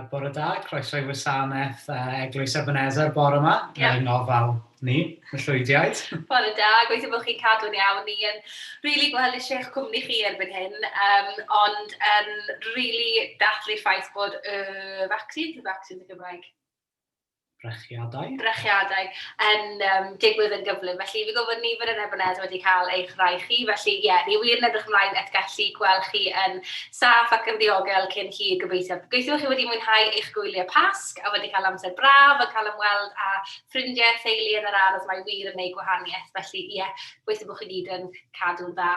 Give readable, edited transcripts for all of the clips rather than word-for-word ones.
Bore da, croeso i wasanaeth Eglwys Ebenezer bore yma, yep. Yng ngofal ni, y llwydiaid. Bore da, gweithio bod chi'n cadw'n iawn. Ni yn rili really gweld eisiau eich cwmni chi erbyn hyn, ond yn rili really dathlu'r ffaith bod y vaccines, y vaccines y Gymraeg, Brechiadau. Brechiadau yn digwydd yn gyflym. Felly fi'n gwybod nifer yn Ebenezer wedi cael eich rhai chi. Felly ie, yeah, ni wir yn edrych ymlaen at gallu gweld chi yn saff ac yn ddiogel cyn hir gobeithio. Gobeithio chi wedi mwynhau eich gwyliau Pasg a wedi cael amser braf a cael ymweld â ffrindiau, theulu yn yr ardd. Mae wir yn gwneud gwahaniaeth. Felly ie, yeah, gobeithio bod chi gyd yn cadw'n dda.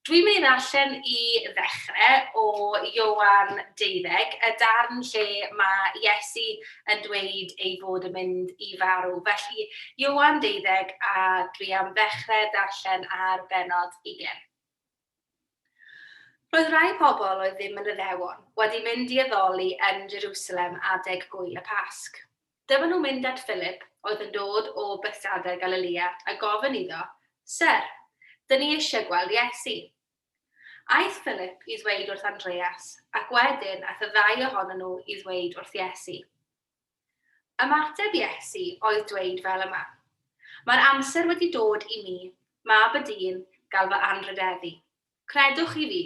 Dwi'n mynd i ddarllen i ddechrau o Ioan 12, y darn lle mae Iesu yn dweud ei fod yn mynd i farw. Felly, Ioan 12, a dwi am ddechrau darllen ar bennod 20. Roedd rhai pobl oedd ddim yn Iddewon wedi mynd i addoli yn Jerusalem adeg gwyl y Pasg. Dyma nhw'n mynd at Philip, oedd yn dod o Bethsaida Galilea, a gofyn iddo, Syr, dyn ni eisiau gweld Iesu. Aeth Philip i ddweud wrth Andreas, ac wedyn aeth y ddau ohonyn nhw i ddweud wrth Iesu. Ymateb Iesu oedd dweud fel yma, Mae'r amser wedi dod i mi, mab y dyn, gael fy anrhydeddu. Credwch chi fi?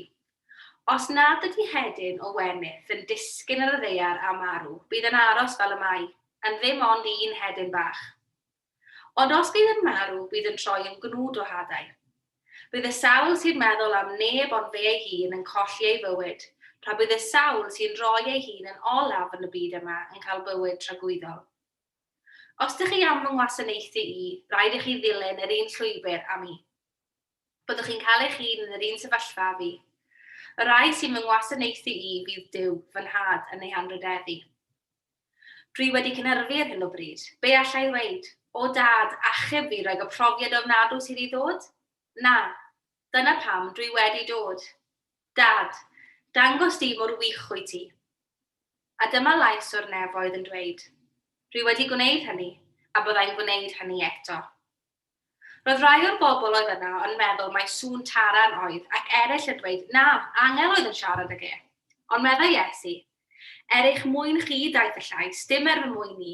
Os nad ydy hedyn o wenith yn disgyn ar y ddaear a marw, bydd yn aros fel y mae, yn ddim ond un hedyn bach. Ond os bydd yn marw, bydd yn troi yn gnwd o hadau. Bydd y sawl sy'n meddwl am neb ond fe ei hun yn colli ei fywyd, tra bydd y sawl sy'n rhoi ei hun yn olaf yn y byd yma yn cael bywyd tragwyddol. Os dych chi am fy ngwasanaethu i, rhaid i chi ddilyn yr un llwybr â mi. Byddwch chi'n cael eich hun yn yr un sefyllfa â fi. Y rhai sy'n fy ngwasanaethu i fydd Duw, fy nhad, yn eu hanrhydeddu. Dwi wedi cynhyrfu ar hyn o bryd. Be alla i ddweud? O dad, achub fi rhag y profiad ofnadw sydd i ddod? Na, dyna pam dwi wedi dod. Dad, dangos di mor wych wyt ti. A dyma lais o'r nefoedd yn dweud, Dwi wedi gwneud hynny, a byddai'n gwneud hynny eto. Roedd rhai o'r bobl oedd yno yn meddwl mai sŵn taran oedd, ac eraill yn dweud, Na, angel oedd yn siarad ag e. Ond meddai Iesu, Er eich mwyn chi daeth y llais, dim er fy mwyn i.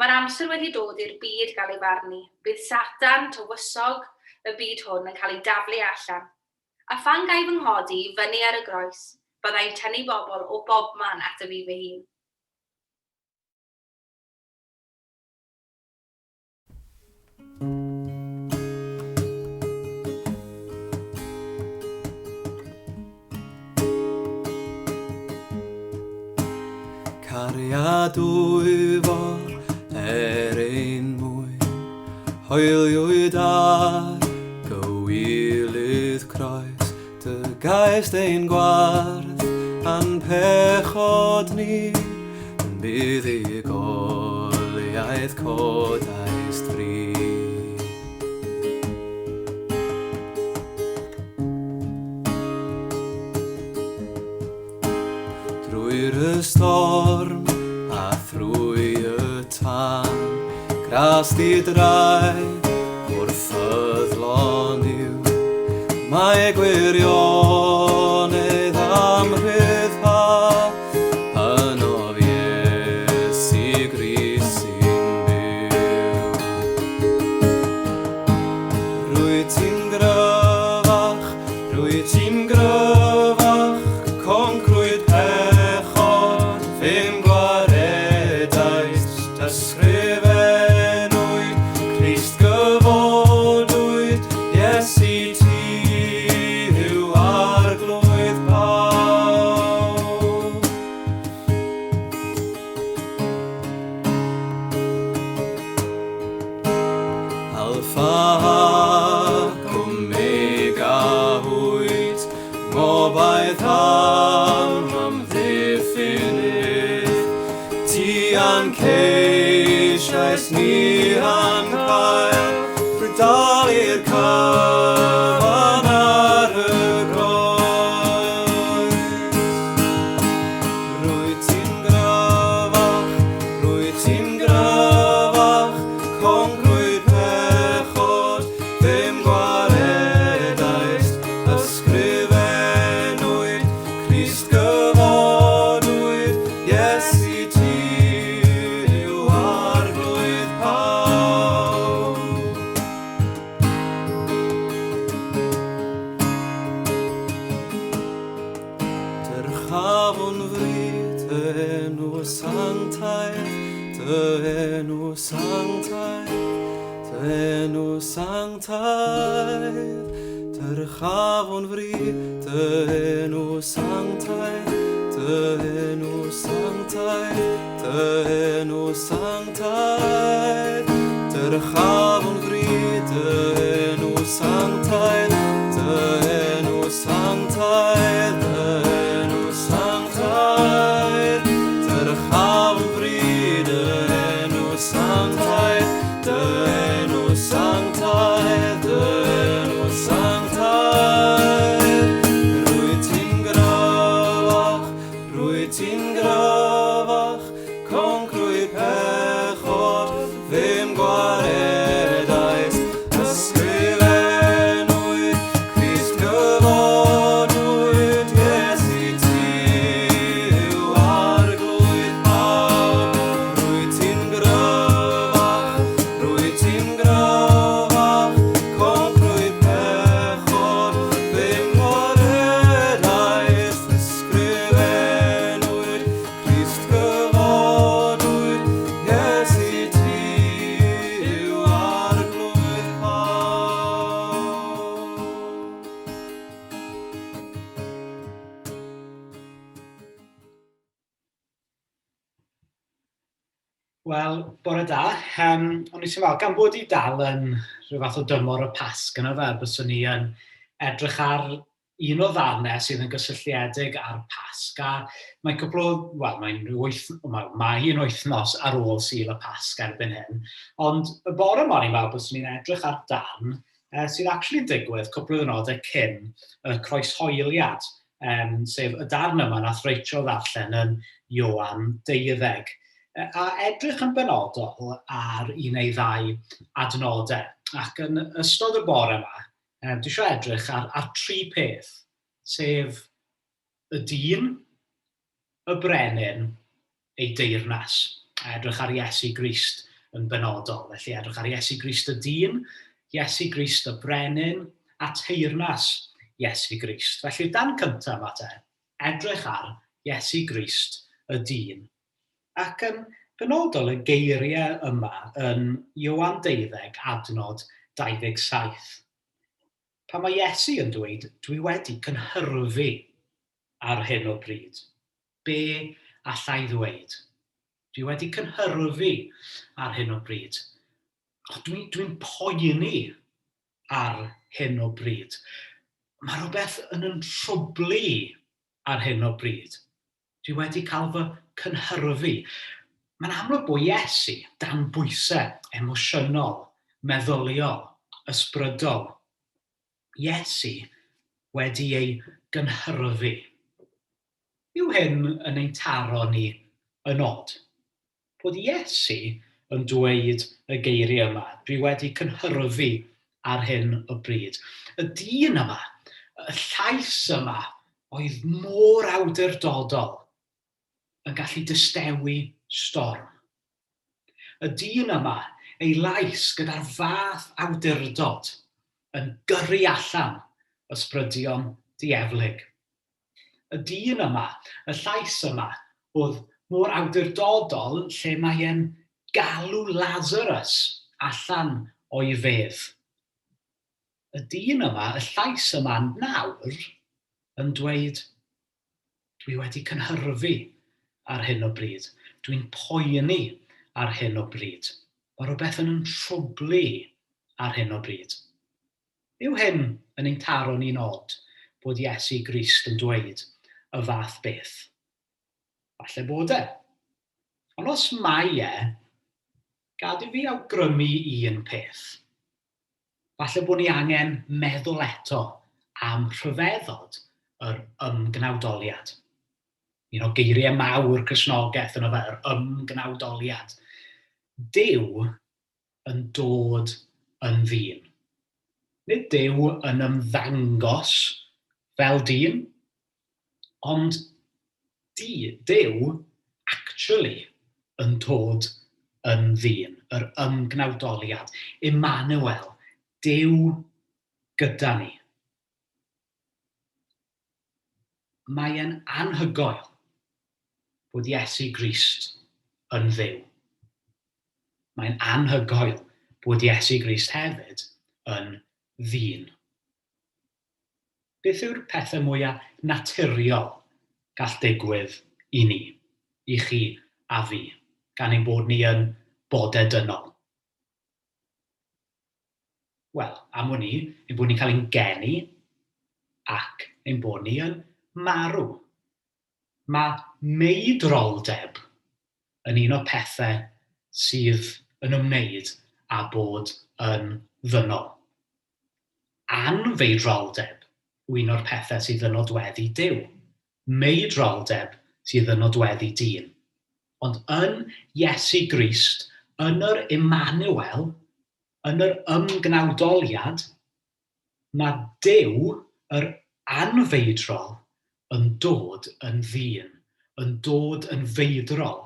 Mae'r amser wedi dod i'r byd gael ei farnu. Bydd Satan, tywysog y byd hwn, yn cael ei daflu allan. A phan ga i fy nghodi i fyny ar y groes, byddai'n tynnu bobl o bobman ata fi fy hun. Cariad dwyfor er ein mwyn, hoeliwyd ar gywilydd croes, dy gaist ein gwarth a'n pechod ni, yn buddugoliaeth codaist fri. Drwy'r y storm a thrwy y tân, gras di drai wrth ffyddlon yw. Mae gwirionedd am rhyddhad ynof Iesu Grist sy'n byw. Rwyt ti'n gryfach, Rwyt ti'n gryfach, concrwyd pechod, fe'm gwaredaist, ysgrifennwyd, Crist gyfodwyd, Iesu ti yw Arglwydd pawb. Alpha ac Omega wyt, ngobaith am amddiffyn byth. Ti a'n ceisiais ni a'n cael, drwy dalu'r cyfan ar y groes. Rwyt ti'n gryfach, rwyt ti'n gryfach, concrwyd pechod, fe'm gwaredaist, ysgrifennwyd, Crist gyfodwyd, Dyrchafwn fri dy enw sanctaidd, dy enw sanctaidd, dy enw sanctaidd. Dyrchafwn fri dy enw sanctaidd, dy enw sanctaidd, dy enw sanctaidd. Dyrchafwn fri dy enw sanctaidd, dy enw sanctaidd, dy enw sanctaidd. Dyrchafwn fri dy enw sanctaidd, dy enw sanctaidd, dy enw sanctaidd. Rwyt ti'n gryfach, rwyt ti'n gryfach, concrwyd pechod, fe'm gwaredais. Ysgrifennwyd, Crist gyfodwyd, Iesu ti yw arglwydd pawb. Rwyt ti'n gryfach, rwyt ti'n gryfach, concrwyd pechod, fe'm gwaredais. Ysgrifennwyd, Crist gyfodwyd, Iesu ti yw arglwydd pawb. Wel, bore da. O'n i sy'n fel, gan bod i dal yn rhyw fath o dymor y Pasg yna fe, byswn ni yn edrych ar un o ddarnau sydd yn gysylltiedig â'r Pasg, a mae'n cwpl o, wel, mae'n rhyw wyth, mae, mae hi'n wythnos ar ôl Sul y Pasg erbyn hyn, ond y bore yma o'n i'n meddwl byswn ni'n edrych ar darn sydd actually'n digwydd cwpl o ddiwrnodau cyn y croeshoeliad, sef y darn yma nath Rachel ddarllen yn Ioan 12. A edrych yn benodol ar un neu ddau adnodau. Ac yn ystod y bore yma, dwi eisiau edrych ar tri peth, sef y dyn, y brenin, ei deyrnas. A edrych ar Iesu Grist yn benodol. Felly edrych ar Iesu Grist y dyn, Iesu Grist y brenin, a teyrnas Iesu Grist. Felly dan cyntaf yma te, edrych ar Iesu Grist y dyn. Ac yn benodol y geiriau yma yn Ioan 12 adnod 27. Pan mae Iesu yn dweud, dwi wedi cynhyrfu ar hyn o bryd. Be allai ddweud? Dwi wedi cynhyrfu ar hyn o bryd. Dwi'n dwi poeni ar hyn o bryd. Mae rhywbeth yn yn trwblu ar hyn o bryd. Dwi wedi cael fy cynhyrfu. Mae'n amlwg bod Iesu dan bwysau emosiynol, meddyliol, ysbrydol. Iesu wedi ei gynhyrfu. Yw hyn yn ein taro ni yn od? Bod Iesu yn dweud y geiriau yma, dwi wedi cynhyrfu ar hyn o bryd. Y dyn yma, y llais yma, oedd mor awdurdodol yn gallu distewi storm. Y dyn yma, ei lais gyda'r fath awdurdod yn gyrru allan ysbrydion dieflig. Y dyn yma, y llais yma, oedd mor awdurdodol lle mae e'n galw Lazarus allan o'i fedd. Y dyn yma, y llais yma nawr, yn dweud, dwi wedi cynhyrfu ar hyn o bryd, dwi'n poeni ar hyn o bryd, mae rhywbeth yn yn trwblu ar hyn o bryd. Yw hyn yn ein taro ni'n od bod Iesu Grist yn dweud y fath beth? Falle bod e. Ond os mai e, gad i fi awgrymu un peth. Falle bod ni angen meddwl eto am rhyfeddod yr ymgnawdoliad. Un o geiriau mawr Cristnogaeth yno fe, yr ymgnawdoliad. Duw yn dod yn ddyn. Nid Duw yn ymddangos fel dyn, ond Duw actually yn dod yn ddyn, yr ymgnawdoliad, Emmanuel, Duw gyda ni. Mae e'n anhygoel. bod Iesu Grist yn Dduw. Mae'n anhygoel bod Iesu Grist hefyd yn ddyn. Beth yw'r pethau mwyaf naturiol gall digwydd i ni, i chi a fi, gan ein bod ni yn bodau dynol? Wel, am wn i, ein bod ni'n cael ein geni ac ein bod ni yn marw. Mae meidroldeb yn un o'r pethau sydd yn ymwneud â bod yn ddynol. Anfeidroldeb yw un o'r pethau sydd yn nodweddu Duw. Meidroldeb sydd yn nodweddu dyn. Ond yn Iesu Grist, yn yr Immanuel, yn yr ymgnawdoliad, mae Duw, yr anfeidrol, yn dod yn ddyn, yn dod yn feidrol,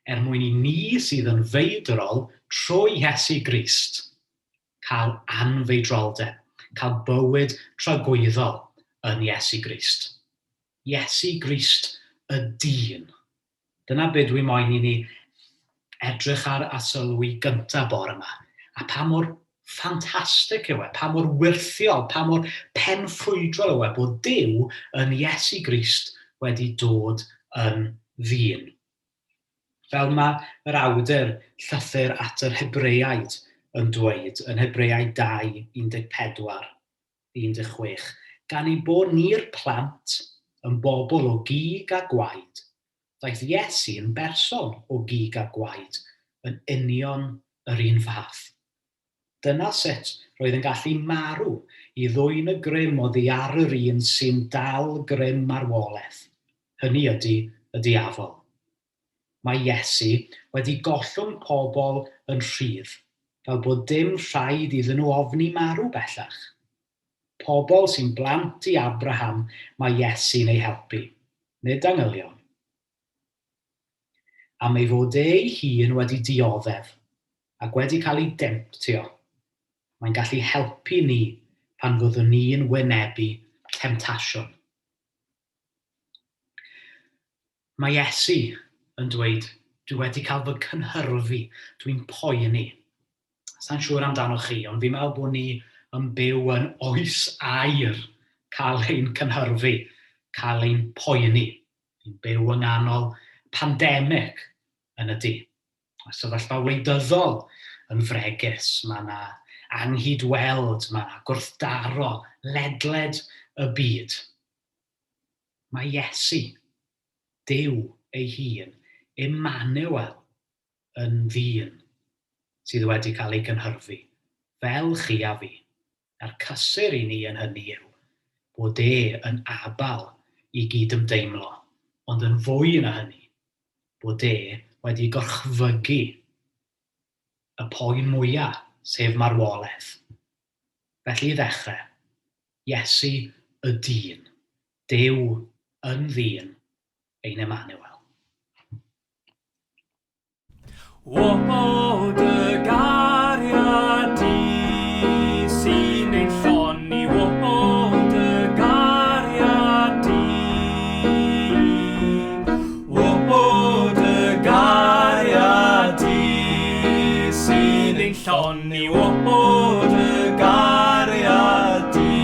er mwyn i ni sydd yn feidrol trwy Iesu Grist cael anfeidroldeb, cael bywyd tragwyddol yn Iesu Grist. Iesu Grist y dyn. Dyna be dwi moyn i ni edrych ar a sylwi gyntaf bore yma. A pa mor ffantastig yw e, pa mor wyrthiol, pa mor penffrwydrol yw e bod Duw yn Iesu Grist wedi dod yn ddyn. Fel mae yr awdur llythyr at yr Hebreaid yn dweud yn Hebreaid 2, 14, 16, gan ein bod ni'r plant yn bobl o gig a gwaed, daeth Iesu yn berson o gig a gwaed yn union yr un fath. Dyna sut roedd yn gallu marw i ddwyn y grym oddi ar yr un sy'n dal grym marwolaeth, hynny ydy y diafol. Mae Iesu wedi gollwng pobl yn rhydd, fel bod dim rhaid iddyn nhw ofni marw bellach. Pobl sy'n blant i Abraham mae Iesu'n eu helpu, nid angylion. Am ei fod ei hun wedi dioddef ac wedi cael ei demtio, mae'n gallu helpu ni pan fyddwn ni'n wynebu temtasiwn. Mae Iesu yn dweud, dwi wedi cael fy cynhyrfu, dwi'n poeni. Sa'n siŵr amdanoch chi, ond fi'n meddwl bod ni yn byw yn oes aur cael ein cynhyrfu, cael ein poeni. Ni'n byw yng nghanol pandemig yn y du. Mae sefyllfa wleidyddol yn fregus, mae yna anghydweld, mae yna gwrthdaro ledled y byd. Mae Iesu, Duw ei hun, Immanuel, yn ddyn sydd wedi cael ei gynhyrfu, fel chi a fi. A'r cysur i ni yn hynny yw bod e yn abal i gydymdeimlo, ond yn fwy na hynny, bod e wedi gorchfygu y poen mwya', sef marwolaeth. Felly i ddechrau, Iesu y dyn, Duw yn ddyn, ein Emmanuel. O dy gariad di sy'n ein llonni, o dy gariad di. O dy gariad di sy'n ein llonni, o dy gariad di.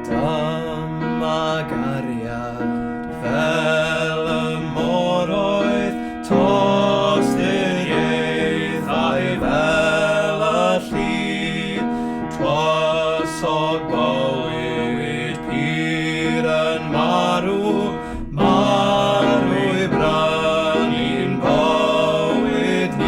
Dyma gariad fel y môr oedd, tosturiaethau fel y lli, twysog bywyd pur yn marw, marw i brynu'n bywyd ni.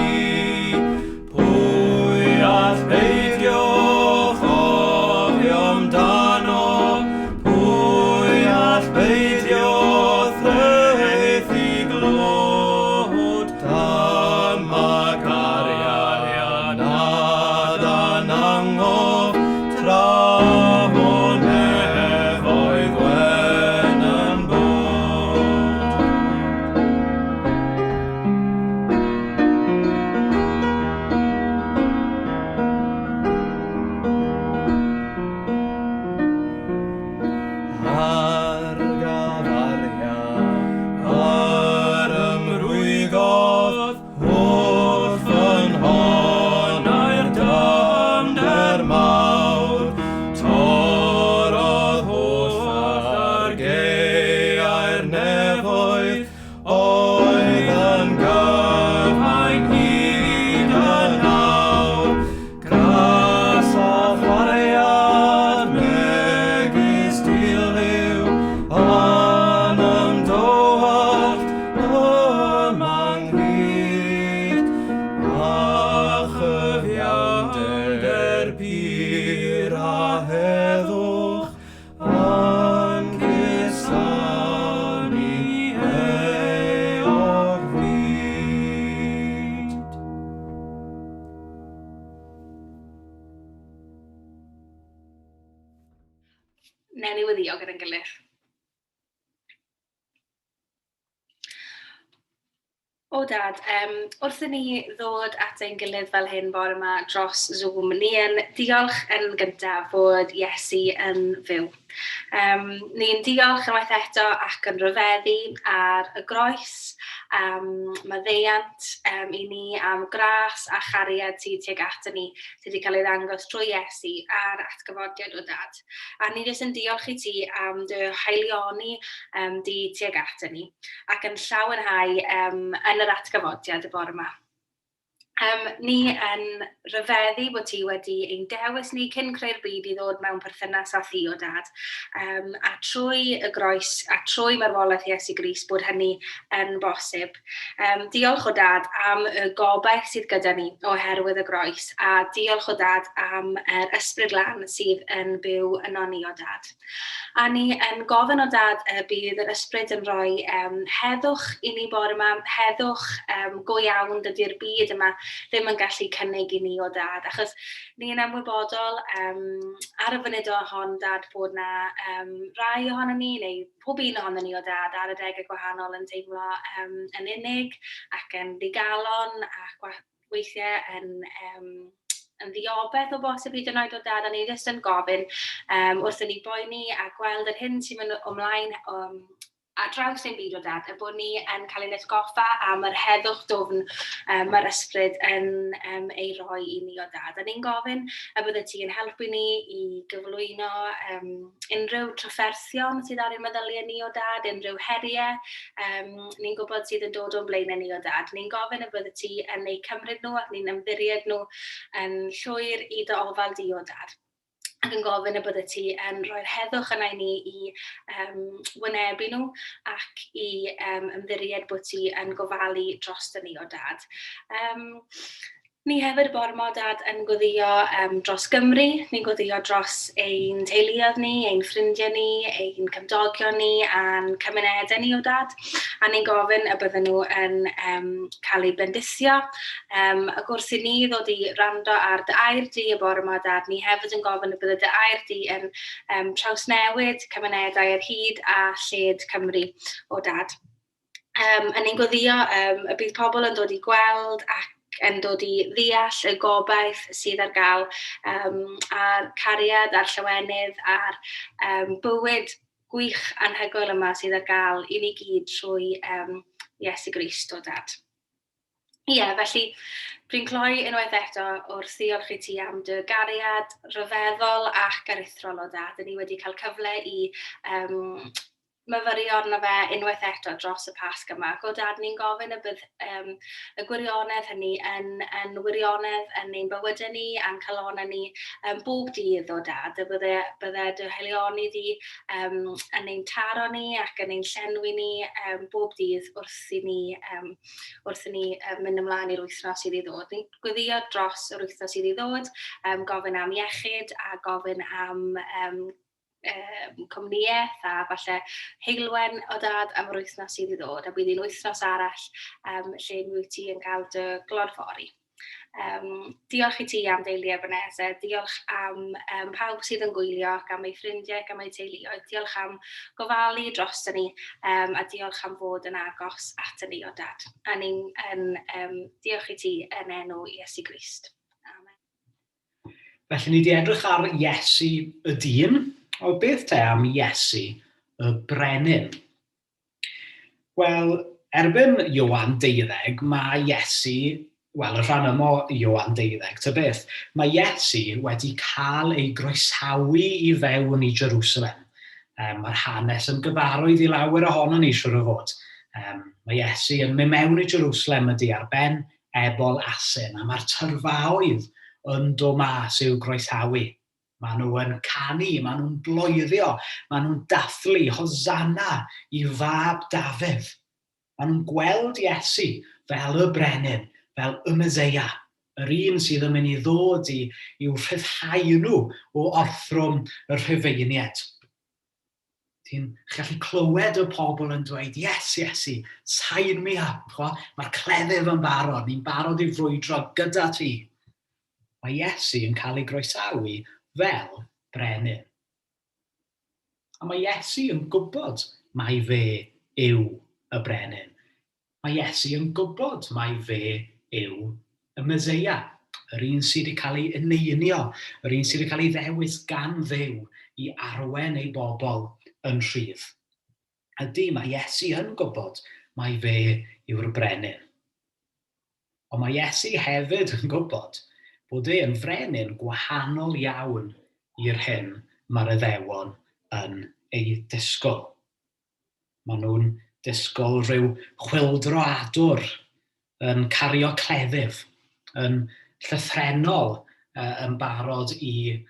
O dad, um, wrth i ni ddod at ein gilydd fel hyn bore yma dros Zoom, ni yn diolch yn gyntaf fod Iesu yn fyw. Um, ni'n diolch unwaith eto ac yn rhyfeddu ar y groes, um, maddeuant um, i ni am gras a chariad sydd tuag at ni, sydd wedi cael ei ddangos trwy Iesu a'r atgyfodiad o dad. A ni jyst yn diolch i ti am dy haelioni um, di tuag at ni ac yn llawenhau um, yn yr atgyfodiad y bore yma. Um, ni yn rhyfeddu bod ti wedi ein dewis ni cyn creu'r byd i ddod mewn perthynas â thi o dad. Um, a trwy y groes a trwy marwolaeth Iesu Grist bod hynny yn bosib. Um, diolch o dad am y gobaith sydd gyda ni oherwydd y groes a diolch o dad am yr ysbryd lan sydd yn byw yno ni o dad. A ni yn gofyn o dad y bydd yr ysbryd yn rhoi um, heddwch i ni bore yma, heddwch um, go iawn dydy'r byd yma ddim yn gallu cynnig i ni o dad, achos ni yn ymwybodol um, ar y funud o hon dad bod na um, rai ohono ni, neu pob un ohono ni o dad ar adegau gwahanol yn teimlo um, yn unig ac yn ddigalon ac weithiau yn, um, yn ddiobeth o bosib hyd yn oed o dad, a ni jyst yn gofyn um, wrth i ni boeni a gweld yr hyn sy'n mynd ymlaen um, a draws ein byd o dad, y bod ni yn cael ein atgoffa am yr heddwch dwfn um, mae'r ysbryd yn um, ei roi i ni o dad. A ni'n gofyn y bydde ti yn helpu ni i gyflwyno um, unrhyw trafferthion sydd ar ein meddyliau ni o dad, unrhyw heriau um, ni'n gwybod sydd yn dod o'n blaenau ni o dad. Ni'n gofyn y bydde ti yn eu cymryd nhw ac ni'n ymddiried nhw yn llwyr i dy ofal di o dad ac yn gofyn y bydde ti yn rhoi'r heddwch yna i ni i um, wynebu nhw ac i um, ymddiried bod ti yn gofalu dros ni o dad. Um, Ni hefyd bore 'ma dad yn gweddio um, dros Gymru, ni'n gweddio dros ein teuluoedd ni, ein ffrindiau ni, ein cymdogion ni a'n cymunedau ni o dad. A ni'n gofyn y bydden nhw yn um, cael eu bendithio. Um, ac wrth i ni ddod i rando ar dy air di y bore 'ma dad, ni hefyd yn gofyn y bydde dy air di yn um, trawsnewid cymunedau ar hyd a lled Cymru o dad. Um, a ni'n gweddio um, y bydd pobl yn dod i gweld ac yn dod i ddeall y gobaith sydd ar gael um, a'r cariad a'r llawenydd a'r um, bywyd gwych anhygoel yma sydd ar gael i ni gyd trwy um, Iesu Grist o dad. Ie, yeah, felly dwi'n cloi unwaith eto wrth ddiolch i ti am dy gariad rhyfeddol ac aruthrol o dad. Ni wedi cael cyfle i um, myfyrio arno fe unwaith eto dros y Pasg yma. Ac o dad, ni'n gofyn y bydd um, y gwirionedd hynny yn, yn wirionedd yn ein bywydau ni a'n calonau ni um, bob dydd o dad. Y bydde, bydde dy helioni di um, yn ein taro ni ac yn ein llenwi ni um, bob dydd wrth i ni, um, wrth i ni um, mynd ymlaen i'r wythnos sydd i ddod. Ni'n gweddio dros yr wythnos sydd i ddod, um, gofyn am iechyd a gofyn am um, um, cwmnïaeth a falle heulwen o dad am yr wythnos sydd i ddod a bydd hi'n wythnos arall um, lle mi wyt ti yn cael dy glodfori. Um, diolch i ti am deulu Ebenezer, diolch am um, pawb sydd yn gwylio ac am ei ffrindiau ac am ei teuluoedd, diolch am gofalu dros ni um, a diolch am fod yn agos at ni o dad. A ni'n um, um, diolch i ti yn enw Iesu Grist. Amen. Felly ni wedi edrych ar Iesu y dyn, o beth te am Iesu y brenin? Wel, erbyn Ioan deuddeg, mae Iesu, wel, y rhan yma o Ioan deuddeg, ta beth, mae Iesu wedi cael ei groesawu i fewn i Jerusalem. Um, mae'r hanes yn gyfarwydd i lawer ohono ni, siwr o fod. Um, mae Iesu yn mynd mewn i Jerusalem ydy ar ben ebol asyn, a mae'r tyrfaoedd yn do mas i'w groesawu. Maen nhw yn canu, maen nhw'n bloeddio, maen nhw'n dathlu Hosanna i fab Dafydd. Maen nhw'n gweld Iesu fel y brenin, fel y Meseia, yr un sydd yn mynd i ddod i, i'w rhyddhau nhw o orthrwm y Rhufeiniaid. Ti'n gallu clywed y pobl yn dweud, yes, Iesu, sign me up. Mae'r cleddyf yn barod, ni'n barod i frwydro gyda ti. Mae Iesu yn cael ei groesawu fel brenin. A mae Iesu yn gwybod mai fe yw y brenin. Mae Iesu yn gwybod mai fe yw y Meseia, yr un sydd wedi cael ei eneinio, yr un sydd wedi cael ei ddewis gan Dduw i arwen ei bobl yn rhydd. Ydy, mae Iesu yn gwybod mai fe yw'r brenin. Ond mae Iesu hefyd yn gwybod bod e yn frenin gwahanol iawn i'r hyn mae'r Iddewon yn ei disgwyl. Maen nhw'n disgwyl rhyw chwyldroadwr yn cario cleddyf, yn llythrennol yn barod i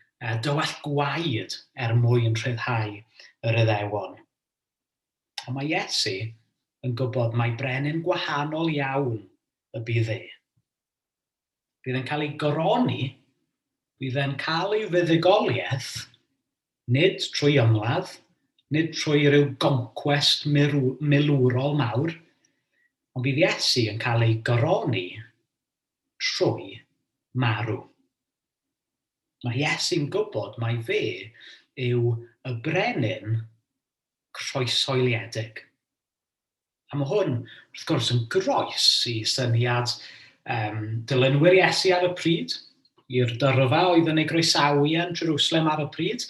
dywallt gwaed er mwyn rhyddhau yr Iddewon. Ond mae Iesu yn gwybod mai brenin gwahanol iawn y bydd e. Bydd e'n cael ei goroni, bydd e'n cael ei fuddugoliaeth, nid trwy ymladd, nid trwy ryw goncwest milwrol mawr, ond bydd Iesu yn cael ei goroni trwy marw. Mae Iesu'n gwybod mai fe yw y brenin croeshoeliedig. A mae hwn, wrth gwrs, yn groes i syniad dilynwyr Iesu ar y pryd, i'r dyrfa oedd yn ei groesawu yn Jerusalem ar y pryd.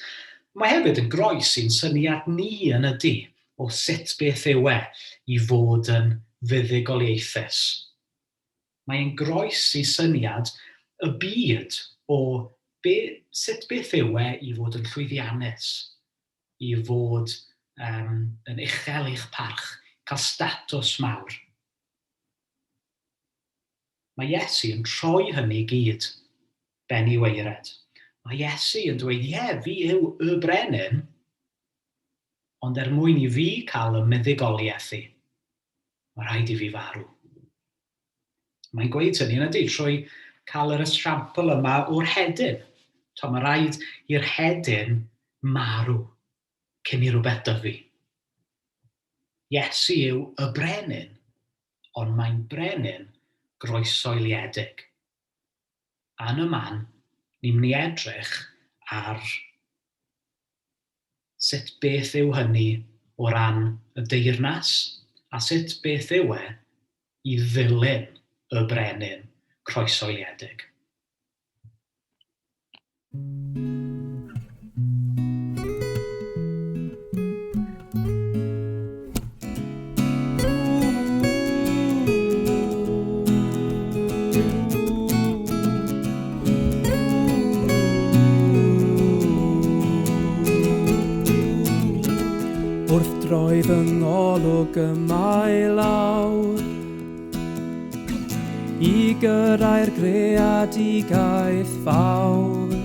Mae hefyd yn groes i'n syniad ni yn y du o sut beth yw e i fod yn fuddugoliaethus. Mae'n groes i syniad y byd o be, sut beth yw e i fod yn llwyddiannus, i fod yn uchel eich parch, cael statws mawr. Mae Iesu yn troi hynny i gyd ben i waered. Mae Iesu yn dweud, ie, fi yw y brenin, ond er mwyn i fi cael y muddugoliaeth i, mae rhaid i fi farw. Mae'n gweud hynny yn ydy, trwy cael yr esiampl yma o'r hedyn. To, mae rhaid i'r hedyn marw cyn i rhywbeth dyfu. Iesu yw y brenin, ond mae'n brenin groesoeliedig. A yn y man, ni'n mynd i edrych ar sut beth yw hynny o ran y deyrnas, a sut beth yw e i ddilyn y brenin croesoeliedig. Wrth droi fy ngolwg y mae lawr I gyrraedd greadigaeth fawr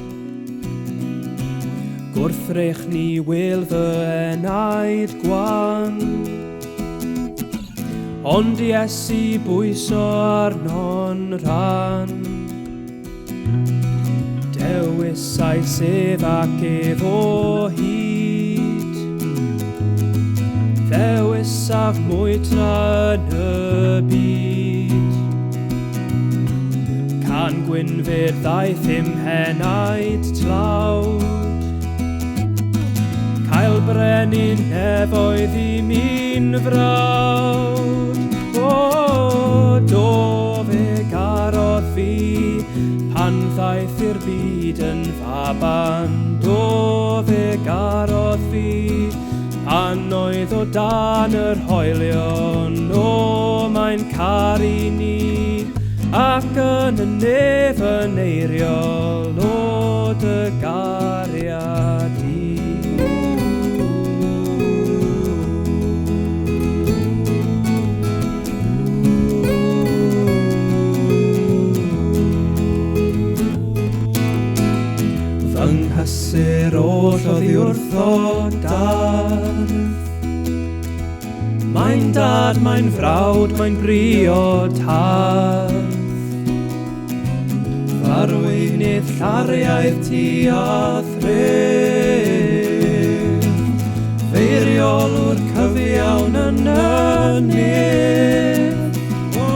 Gwrthrych ni wil fy enaid gwan Ond Iesu bwyso arno'n rhan. Dewisais ef ac ef o hyd. Ddewisaf mwy tra yn y byd. Can gwynfyd ddaeth i'm henaid tlawd. Cael brenin nefoedd i mi'n frawd. O, do fe garodd fi pan ddaeth i'r byd yn faban. Do fe garodd fi pan oedd o dan yr hoelion. O, mae'n caru ni ac yn y nef yn eiriol. O, dy gariad i. Fy nghysur oll oddi wrtho dardd. Mae'n dad, mae'n frawd, mae'n briod hardd. Farweinydd llariaidd ti a thref. Feiriolwr cyfiawn yn y nef. O,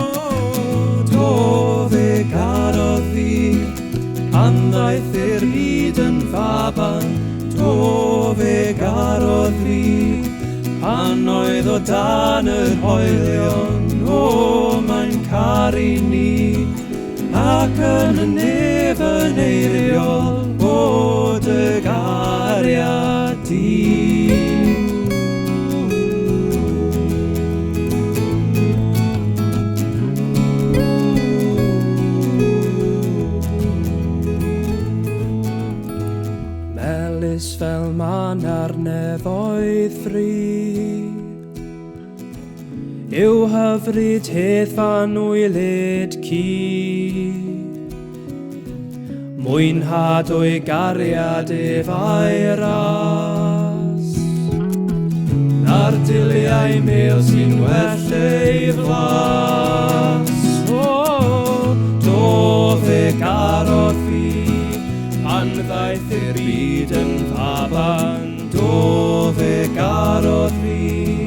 do fe garodd fi pan ddaeth i'r byd yn faban. Do fe garodd fi Pan oedd o dan yr hoelion, o, mae'n caru ni, ac yn y nef yn eiriol, o dy gariad di. Melys fel man ar nefoedd fri Yw hyfryd hedd fan wylyd ci Mwynhad o'i gariad ef a'i ras Na'r diliau mel sy'n well ei flas O, do fe garodd fi Pan ddaeth i'r byd yn faban, do fe garodd fi.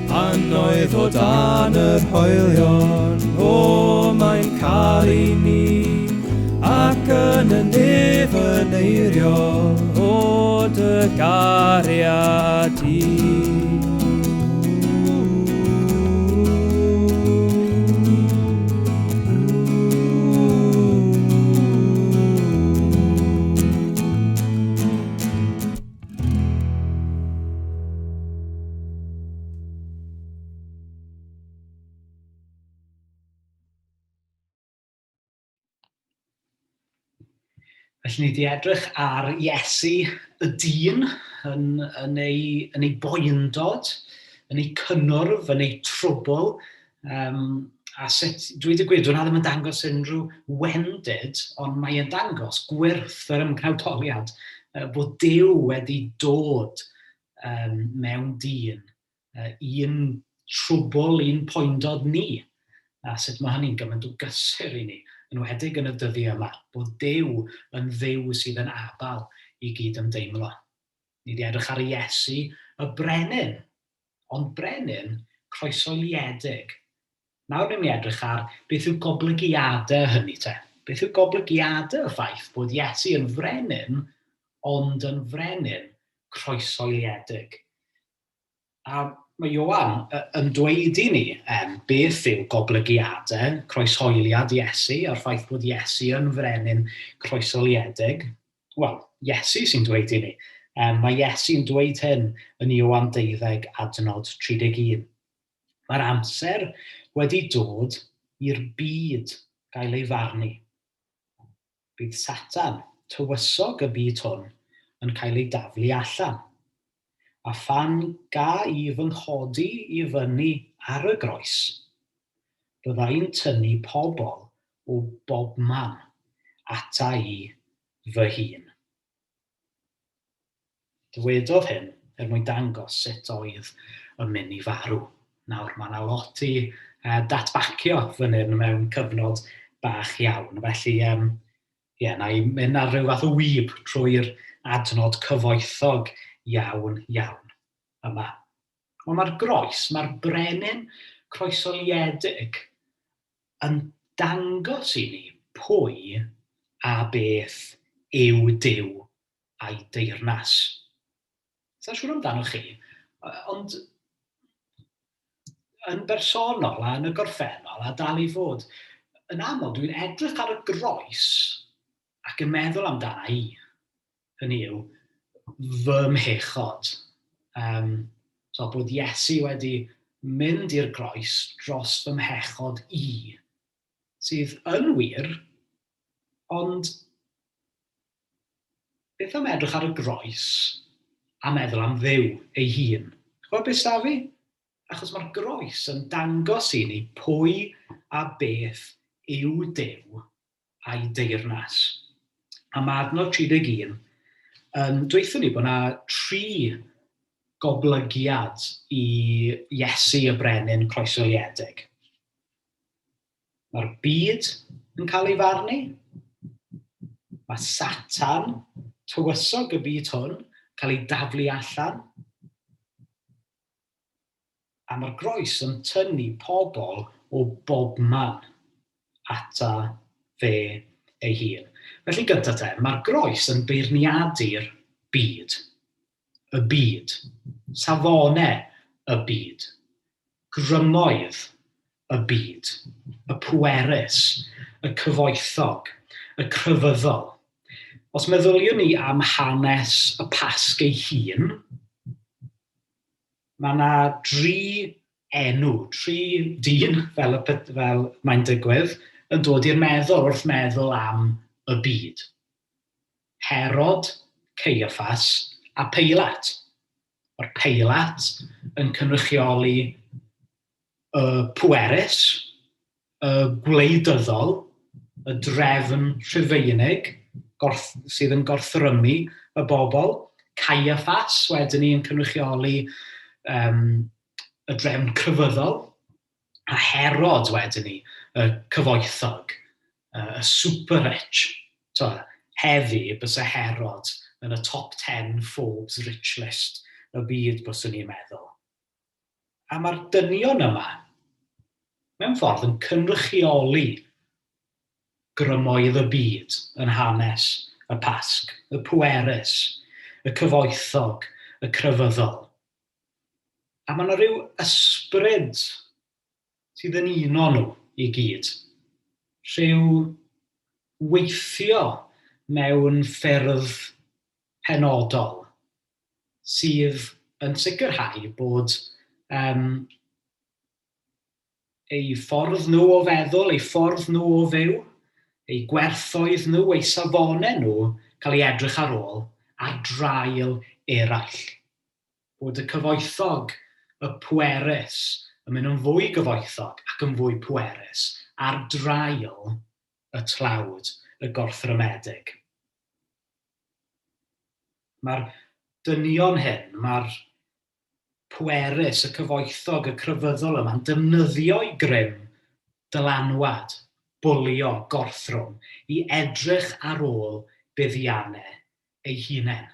Pan oedd o dan yr hoelion, o mae'n caru ni. Ac yn y nef yn eiriol, o dy gariad i. Felly ni wedi edrych ar Iesu y dyn yn, yn, ei, yn ei boendod, yn ei cynnwrf, yn ei trwbl, um, a sut, dwi wedi gweud, dwi'n ddim yn dangos unrhyw wendid, ond mae e'n dangos gwyrth yr ymgnawdoliad, bod Duw wedi dod um, mewn dyn, un trwbl, un poendod ni. A sut mae hynny'n gymaint o gysur i ni, yn wedig yn y dyddiau yma, bod Duw yn Dduw sydd yn abal i gyd ymdeimlo. Ni wedi edrych ar Iesu, y brenin, ond brenin croeshoeliedig. Nawr ni'n mynd i edrych ar beth yw goblygiadau hynny te. Beth yw goblygiadau y ffaith bod Iesu yn frenin, ond yn frenin croeshoeliedig. A mae Ioan yn dweud i ni um, beth yw goblygiadau croeshoeliad Iesu a'r ffaith bod Iesu yn frenin croeshoeliedig. Wel, Iesu sy'n dweud i ni. Um, mae Iesu'n dweud hyn yn Ioan 12 adnod 31. Mae'r amser wedi dod i'r byd gael ei farnu. Bydd Satan, tywysog y byd hwn, yn cael ei daflu allan. A phan ga i fy nghodi i fyny ar y groes, bydda i'n tynnu pobl o bobman ata i fy hun. Dywedodd hyn er mwyn dangos sut oedd yn mynd i farw. Nawr, mae yna lot i datbacio fan hyn mewn cyfnod bach iawn, felly um, ie, na i mynd ar ryw fath o wib trwy'r adnod cyfoethog iawn iawn yma. Ond mae'r groes, mae'r brenin croesoliedig yn dangos i ni pwy a beth yw Duw a'i deyrnas. Sa'n siŵr amdanoch chi, ond yn bersonol a yn y gorffennol a dal i fod, yn aml dwi'n edrych ar y groes ac yn meddwl amdana i. Hynny yw, fy mhechod. Um, so bod Iesu wedi mynd i'r groes dros fy mhechod i, sydd yn wir, ond beth am edrych ar y groes a meddwl am Dduw ei hun? Chwbod beth s'da fi? Achos mae'r groes yn dangos i ni pwy a beth yw Duw a'i deyrnas. A mae adnod 31 yn dweutho ni bod yna tri goblygiad i Iesu y brenin croeshoeliedig. Mae'r byd yn cael ei farnu. Mae Satan, tywysog y byd hwn, cael ei daflu allan. A mae'r groes yn tynnu pobl o bobman ata fe ei hun. Felly gyntaf te, mae'r groes yn beirniadu'r byd. Y byd. Safonau y byd, grymoedd y byd, y pwerus, y cyfoethog, y crefyddol. Os meddyliwn ni am hanes y Pasg ei hun, mae yna dri enw, tri dyn, fel, y, fel mae'n digwydd, yn dod i'r meddwl wrth meddwl am y byd. Herod, Caiaffas a Peilat. Mae'r Peilat yn cynrychioli y pwerus, y gwleidyddol, y drefn Rhufeinig gorth, sydd yn gorthrymu y bobl. Caiaffas wedyn ni yn cynrychioli um, y drefn crefyddol, a Herod wedyn ni, y cyfoethog, y super rich. So, heddi, bysa Herod yn y top 10 Forbes rich list y byd, byswn i'n meddwl. A mae'r dynion yma, mewn ffordd, yn cynrychioli grymoedd y byd yn hanes y Pasg, y pwerus, y cyfoethog, y crefyddol. A mae yna rhyw ysbryd sydd yn uno nhw i gyd. Rhyw weithio mewn ffyrdd penodol sydd yn sicrhau bod um, eu ffordd nhw o feddwl, eu ffordd nhw o fyw, eu gwerthoedd nhw, eu safonau nhw cael ei edrych ar ôl ar draul eraill. Bod y cyfoethog, y pwerus, yn mynd yn fwy gyfoethog ac yn fwy pwerus ar draul y tlawd, y gorthrymedig. Mae'r dynion hyn, mae'r pwerus, y cyfoethog, y crefyddol yma'n defnyddio'i grym, dylanwad, bwlio, gorthrwm, i edrych ar ôl buddiannau ei hunain.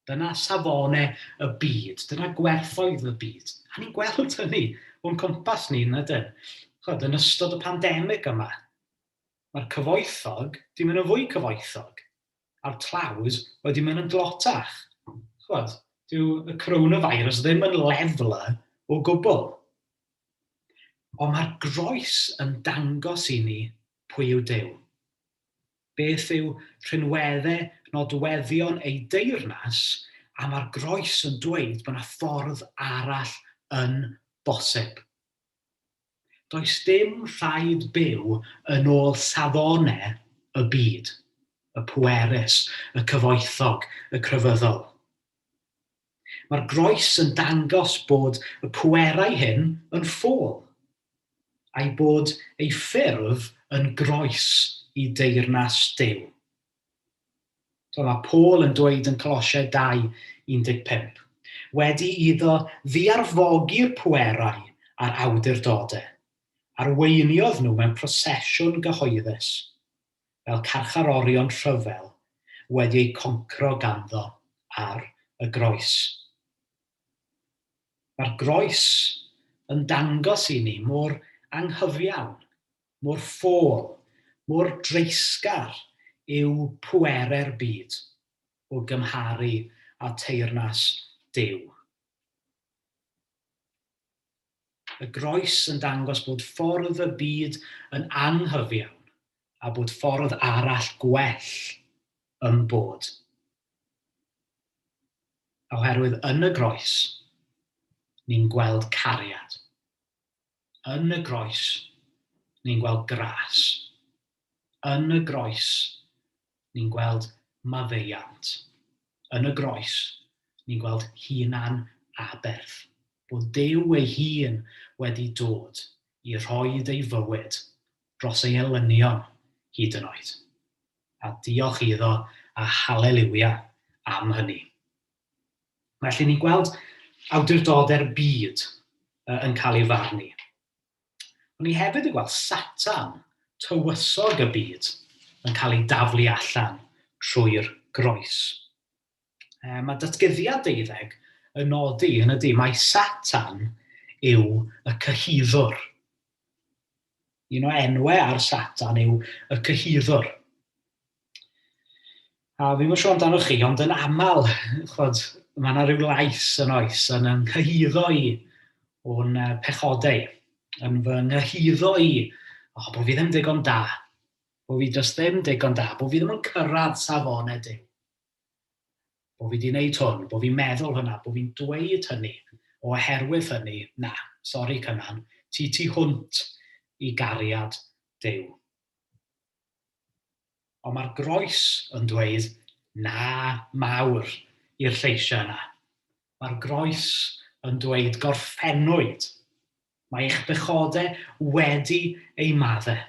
Dyna safonau y byd, dyna gwerthoedd y byd. A ni'n gweld hynny o'n cwmpas ni, yn ydyn? Chod, yn ystod y pandemig yma, mae'r cyfoethog di mynd yn fwy cyfoethog, a'r tlawd wedi mynd yn dlotach. Chod, dyw y coronavirus ddim yn leveler o gwbl. Ond mae'r groes yn dangos i ni pwy yw Duw. Beth yw rhinweddau nodweddion ei deyrnas, a mae'r groes yn dweud bod yna ffordd arall yn bosib. Does dim rhaid byw yn ôl safonau y byd, y pwerus, y cyfoethog, y crefyddol. Mae'r groes yn dangos bod y pwerau hyn yn ffôl, a'i bod ei ffurf yn groes i deyrnas Duw. So mae Paul yn dweud yn Colosiau 2:15, wedi iddo ddiarfogi'r pwerau a'r awdurdodau, arweiniodd nhw mewn prosesiwn gyhoeddus, fel carcharorion rhyfel wedi eu concro ganddo ar y groes. Mae'r groes yn dangos i ni mor anghyfiawn, mor ffôl, mor dreisgar yw pwerau'r byd o gymharu â teyrnas Duw. Y groes yn dangos bod ffordd y byd yn anghyfiawn a bod ffordd arall gwell yn bod. Oherwydd yn y groes, ni'n gweld cariad. Yn y groes, ni'n gweld gras. Yn y groes, ni'n gweld maddeuant. Yn y groes, ni'n gweld hunan aberth. Bod Duw ei hun wedi dod i rhoid ei fywyd dros ei elynion hyd yn oed. A diolch iddo a haleliwia am hynny. Felly ni'n gweld awdurdodau'r byd yn cael ei farnu. Ond ni hefyd yn gweld Satan, tywysog y byd, yn cael ei daflu allan trwy'r groes. Mae datguddiad deuddeg yn nodi yn ydy mai Satan yw y cyhuddwr. Un o enwau ar Satan yw y cyhuddwr. A fi'n siŵr amdanoch chi, ond yn aml, chwod, mae yna rhyw lais yn oes yn yng nghyhuddo i o'n pechodau, yn fy nghyhuddo i, o, bod fi ddim digon da, bod fi jyst ddim digon da, bod fi ddim yn cyrraedd safonau Duw. Bod fi wedi gwneud hwn, bod fi'n meddwl hwnna, bod fi'n dweud hynny, oherwydd hynny, na, sori Cynan, ti tu hwnt i gariad Duw. Ond mae'r groes yn dweud na mawr i'r lleisiau yna. Mae'r groes yn dweud gorffennwyd. Mae eich bechodau wedi eu maddau.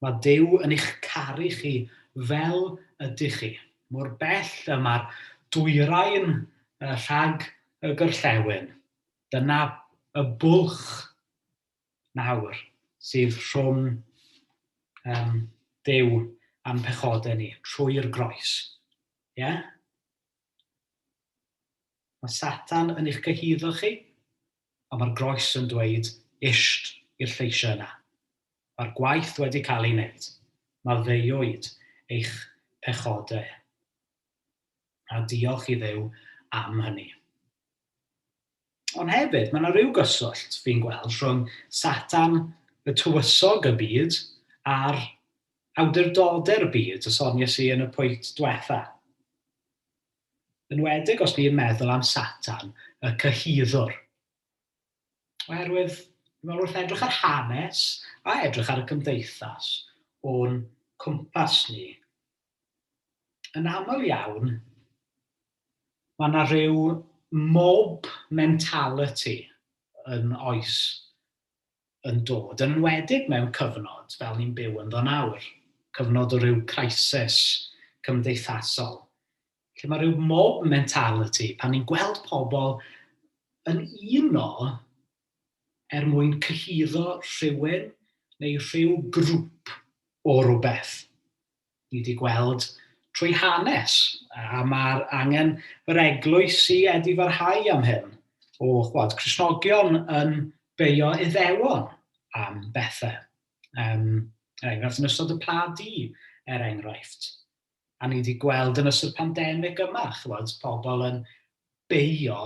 Mae Duw yn eich caru chi fel ydych chi. Mor bell y mae'r dwyrain rhag y gorllewin. Dyna y bwlch nawr sydd rhwng um, Duw a'n pechodau ni trwy'r groes. Ie? Yeah? Mae Satan yn eich cyhuddo chi, ond mae'r groes yn dweud isht i'r lleisiau yna. Mae'r gwaith wedi cael ei wneud. Maddeuwyd eich pechodau. A diolch i Dduw am hynny. Ond hefyd, mae yna rhyw gyswllt fi'n gweld rhwng Satan, y tywysog y byd, a'r awdurdodau'r byd y soniais i yn y pwynt diwetha. Enwedig os ni'n meddwl am Satan, y cyhuddwr. Oherwydd, fi'n meddwl wrth edrych ar hanes a edrych ar y cymdeithas o'n cwmpas ni, yn aml iawn, mae yna rhyw mob mentality yn oes yn dod, yn enwedig mewn cyfnod fel ni'n byw ynddo nawr, cyfnod o ryw crisis cymdeithasol, lle mae rhyw mob mentality pan ni'n gweld pobl yn uno er mwyn cyhuddo rhywun neu rhyw grŵp o rywbeth. Ni wedi gweld trwy hanes, a mae'r angen yr eglwys i edifarhau am hyn, o chwad, Cristnogion yn beio Iddewon am bethau. Um, er enghraifft, yn ystod y Pla Du, er enghraifft. A ni wedi gweld yn ystod pandemig yma, chwad, pobl yn beio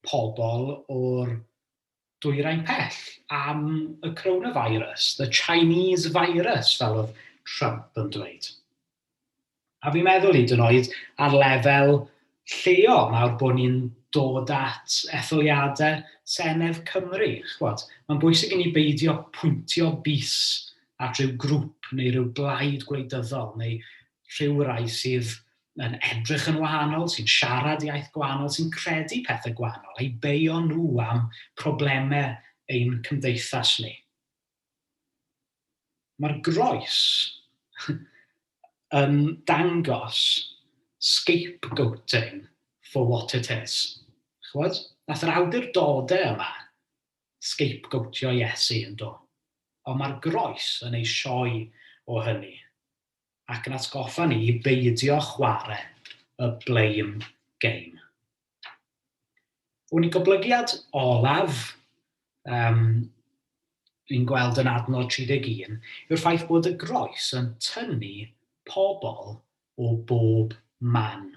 pobl o'r dwyrain pell am y coronavirus, the Chinese virus, fel oedd Trump yn dweud. A fi'n meddwl hyd yn oed ar lefel lleol, nawr bod ni'n dod at etholiadau Senedd Cymru. Chwod, mae'n bwysig i ni beidio pwyntio bys at rhyw grŵp neu rhyw blaid gwleidyddol neu rhyw rai sydd yn edrych yn wahanol, sy'n siarad iaith gwahanol, sy'n credu pethau gwahanol, a'i beio nhw am problemau ein cymdeithas ni. Mae'r groes yn dangos scapegoating for what it is. Chwod? Nath yr awdurdodau yma scapegoatio Iesu yn do. Ond mae'r groes yn ei sioe o hynny. ac yn atgoffa ni i beidio chwarae y blame game. Wn i goblygiad olaf um, ni'n gweld yn adnod 31 yw'r ffaith bod y groes yn tynnu pobl o bob man.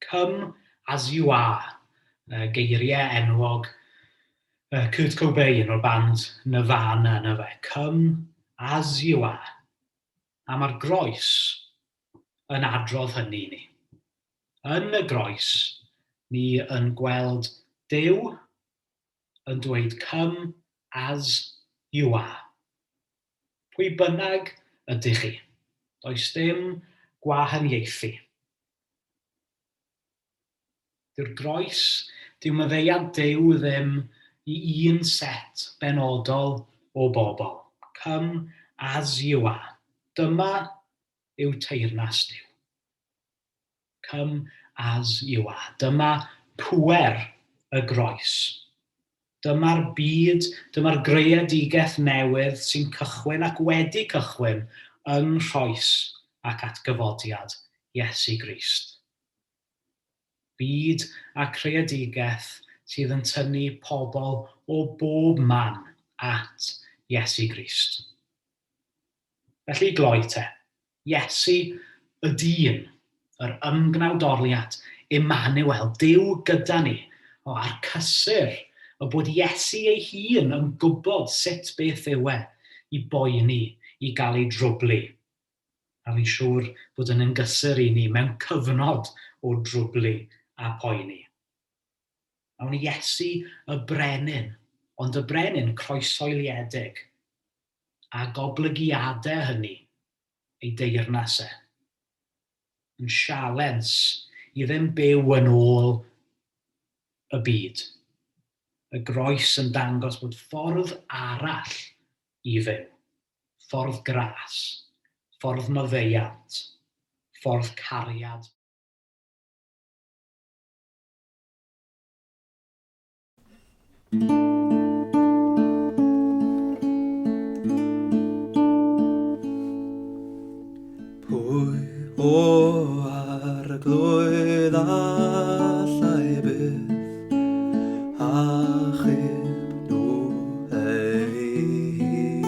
Come as you are, geiriau enwog Kurt Cobain o'r band Nirvana yna fe. Come as you are. A mae'r groes yn adrodd hynny i ni. Yn y groes, ni yn gweld Duw yn dweud come as you are. Pwy bynnag ydych chi, does dim gwahaniaethu. Dyw'r groes, dyw maddeuant Duw ddim i un set benodol o bobl. Come as you are. Dyma yw teyrnas Duw. Come as you are. Dyma pŵer y groes. Dyma'r byd, dyma'r greadigaeth newydd sy'n cychwyn ac wedi cychwyn yng nghroes ac atgyfodiad Iesu Grist. Byd a creadigaeth sydd yn tynnu pobl o bob man at Iesu Grist. Felly gloi te. Iesu, Y dyn, yr ymgnawdoliad, Emmanuel, Duw gyda ni, o, a'r cysur o bod Iesu ei hun yn gwybod sut beth yw e i boeni, i gael ei drwblu. A fi'n siŵr bod yn yn gysur i ni mewn cyfnod o drwblu a poeni. Awn Iesu y brenin, ond y brenin croesoeliedig, a goblygiadau hynny ei deyrnas e. Yn sialens i ddim byw yn ôl y byd. Y groes yn dangos bod ffordd arall i fyw. Ffordd gras, ffordd maddeuant, ffordd cariad. Pwy o arglwydd allai byth achub nhw ei hun?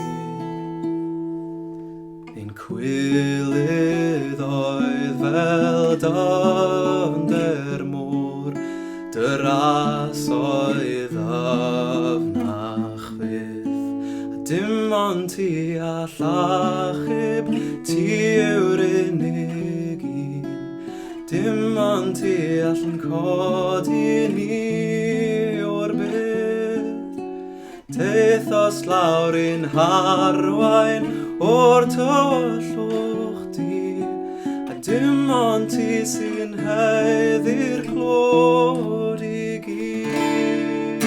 Ein cwilydd oedd fel dyfnder môr, Dy ras oedd ddyfnach fyth, a dim ond ti all achub, ti yw'r unig un. Dim ond ti all yn codi ni o'r bydd. Teithos lawr i'n harwain o'r tywyllwch du, a dim ond ti sy'n haeddu'r clod i gyd.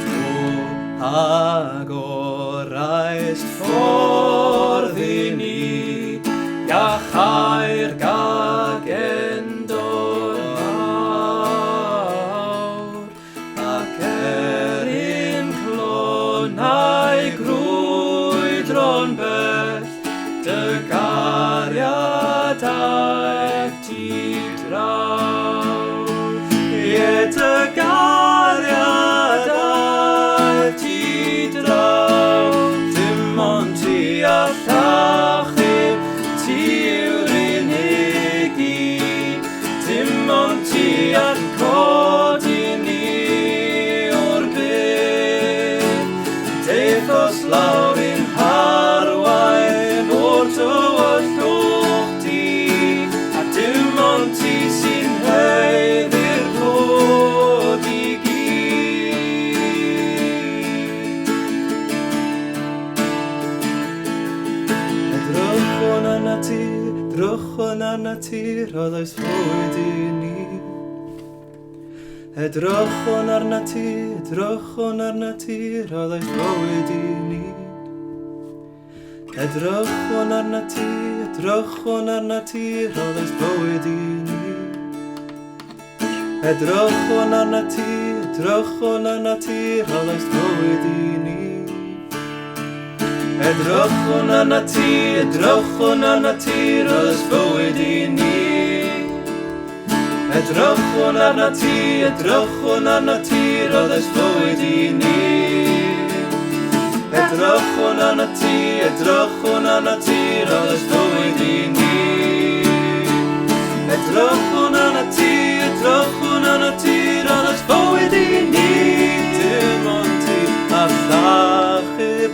Do agoraist ffordd i ni, iachau'r gagendor mawr, ac er i'n clonau grwydro'n bell, dy gariad aeth ti draw. Ie, dy gariad aeth ti draw, dim ond ti all achub, ti yw'r unig un, dim ond ti all codi ni o'r bydd. Deithos lawr i'n harwain o'r tywyllwch du, a dim ond ti sy'n haeddu'r clod i gyd. Edrychwn arnat ti, drychwn arnat ti, rhoddais fwyd i ni. Edrychwn arnat ti, edrychwn arnat ti, rhoddais fywyd i ni. Edrychwn arnat ti, edrychwn arnat ti, rhoddais fywyd i ni. Edrychwn arnat ti, edrychwn arnat ti, rhoddais fywyd i ni. Edrychwn arnat ti, edrychwn arnat ti, rhoddais fywyd i ni. Edrychwn arnat ti, edrychwn arnat ti, rhoddais fywyd i ni. Edrychwn arnat ti, edrychwn arnat ti, rhoddais fywyd i ni. Edrychwn arnat ti, edrychwn arnat ti, rhoddais fywyd i ni. Dim ond ti all achub,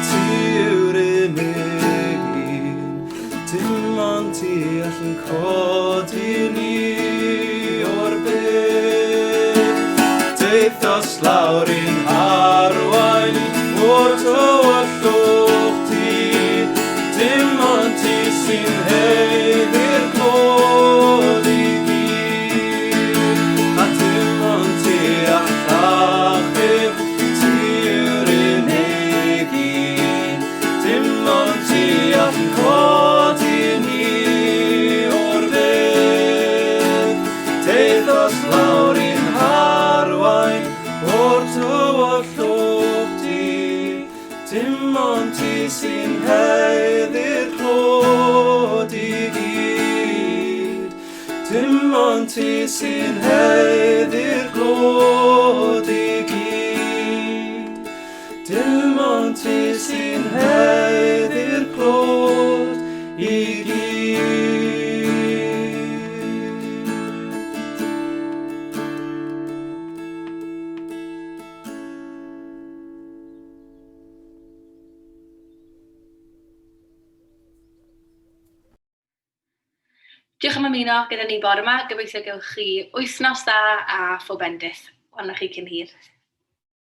ti yw'r unig un. Dim ond ti all yn codi ni o'r bydd. Deithos lawr i'n harwain o'r tywyllwch du, dim ond ti sy'n haeddu'r clod i gyd. A dim ond ti all achub, ti yw'r unig un. Dim ond ti all codi ni o'r bydd. Deithos lawr i'n harwain o'r tywyllwch du, dim ond ti sy'n haeddu'r clod i gyd. Dim ond ti sy'n haeddu'r clod i gyd. Dim ond Ond ti sy'n heddi'r clod i gyd. Diolch am ymuno gyda ni bore yma. Gobeithio gewch chi wythnos dda a phob bendith. Welwn chi cyn hir.